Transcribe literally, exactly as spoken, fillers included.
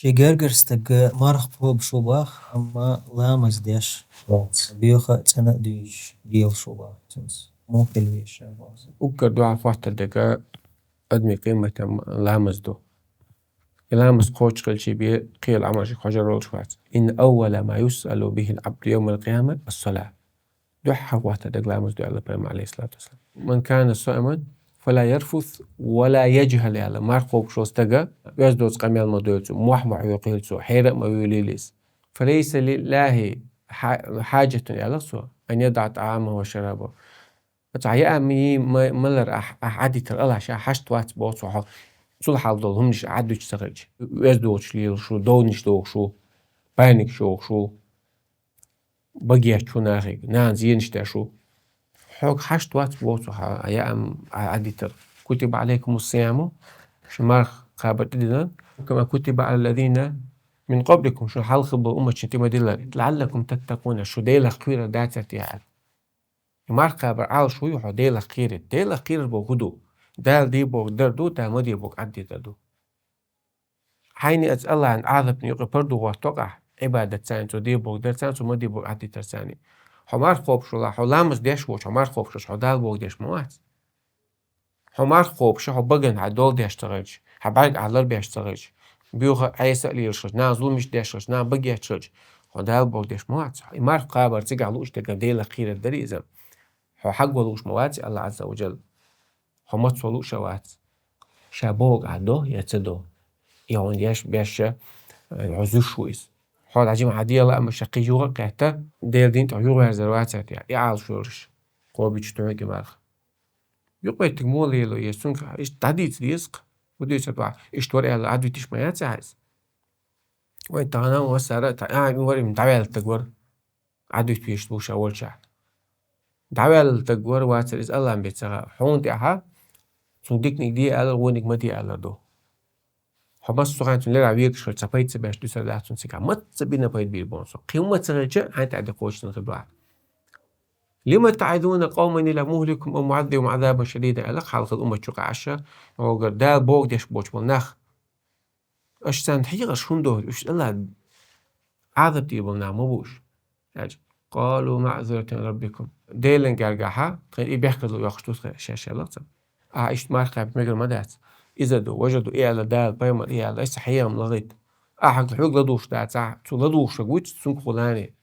Ший гергара стаг марха кхобуш ву боху, амма ламаз деш, боьха а, цӀена а дуьйцуш, лелаш ву боху цуьнца. Муха хила веза ша боху? Уггар дуьхьал хӀоттар дерг адамийн къематан ламаз ду. И ламаз кхочуш хилча бен кхин Ӏамалш хьожур волуш вац. Инна аввала ма юсъалу бихил абду йовмал къиямат ас-сала. Дуьхьал хӀоттар дерг ламаз ду аьлла пайхамара, алейхиссалату вассалам. Ман кана саиман фала ярфус вала яджхал аьлла. Марха кхобуш волу стага оьзда доцу къамел ма дойла цо, мохь ма хьоькхийла цо, хьера а ма вуьйлийла иза. Фалайса лиллахи хьа-, хьаджатун аьлла цо, ан ядаӀа тӀаамаху ва шарабаху. Цхьа яа ма-, ма-, малар ахь, ахь Ӏадитар Аллахьа ша хьашт вац боху цо хьо. Цул хьалха долу хӀуманаш ахь Ӏадуьтуш ца хилча, оьзда доцуш лелаш ву, довнаш дохуш ву, байнигаш йохуш ву, багетта ву нахе, нана зенаш деш ву. Хьога хьашт вац боху цо хьан яа ма-, ахь Ӏадитар. Кутиба Ӏалайкумус сияму, шун марха кхабар тӀедиллина, кама кутиба Ӏалаллазина мин къабликум, шун хьалха болу умматашна тӀе ма-диллара, лаӀаллакум таттакъуна, шу Делах кхерар дацара те аьлла. И марха кхабар Ӏалашо ю хьо Делах кхерийта. Делах кхерар боху хӀун ду? Дала де бохург дар ду, Дала ма де бохург Ӏадде дар ду. Хьайна оцу Аллахьан Ӏазапна юкъа пардо хӀоттокъахь, Ӏибадат царна цо де бохург дар царна, цо ма де бохург Ӏаддитар царна. Хьо марха кхобуш валахь, хьо ламаз деш воцуш, хьо марха кхобуш, хьо Дала бохург деш ма вац. Хьо марха кхобуш, хьо багана хьан дол деш ца хилча, хьан бӀаьрг ахь лар беш ца хилча, боьха Ӏеса а лелаш хилча, нана зуламаш деш хилча, нана багетта хилча, хьо Дала бохург деш ма вац. И марха кхабар цигахь лууш дерг Делах кхерар дара иза. Хьо хьагго лууш ма вац Аллахь Ӏазза ва Джалла. Хьо маца лууш а вац. Ша бохург ахь до я ца до? И хьуна еш беш, э, хьо зуьйш ву иза. Хьо дӀа жима хьан дела а ма ша кхин юха а кхетта, Делан дин тӀе юхаверзар вацара те, и Ӏалашо йолуш. Кхобуьйтуш ду хьоьга и марха. Юкъаметтиг муха лело еза, цуьнга иштта дӀадийца деза-кх. ХӀун дуьйцур ду ахь? Иштта вара аьлла, Ӏадвуьтуш ма яц ахь иза? Вайн тахана массара а, та-, а, и вара, и дӀаваьлла стаг вара. Ӏадвуьтуш ву ша волчохь. ДӀаваьлла стаг вара, вацара иза, Аллахьан бен ца хаьа. Хьуна тӀехь цунна диканиг де аьллар, вониг ма де аьллар ду. Хьо массо а хьайн цунна лерахь вегаш хилча, цхьа пайда ца беш дуьсур дац цунна цигахь. Маца бина пайда бийр бу цо. Кхин ма ца хилча, хьайн тӀехь де кхочушдан хир ду ахь. Лима таӀизуна къавман Аллаху мухликухум ав муӀаззибухум Ӏазабан шадидан аьлла, хьалхара уммат чу къаьхьа аша, хьогара Дала бохург деш боцуш болу нах. Аша царна хьехарш хӀунда до? Уьш Аллахь Ӏазап дийр болу нах ма бу уьш. Аьлча, къалу маъзуратан ила раббикум. Делан гергахьа, тхайн и бехказло йоккхуш ду тхайн шаьш аьлла цо. Ахьа иштта марха кхаьбча мегар ма дац. Иза ду, важа ду, и аьлла Дала, пайхамар и аьлла, аса хьехам лахийта. Ахьа хьоьга ладугӀуш дац, ахьа цу ладугӀушверг вуьйцу цуьнга хулани.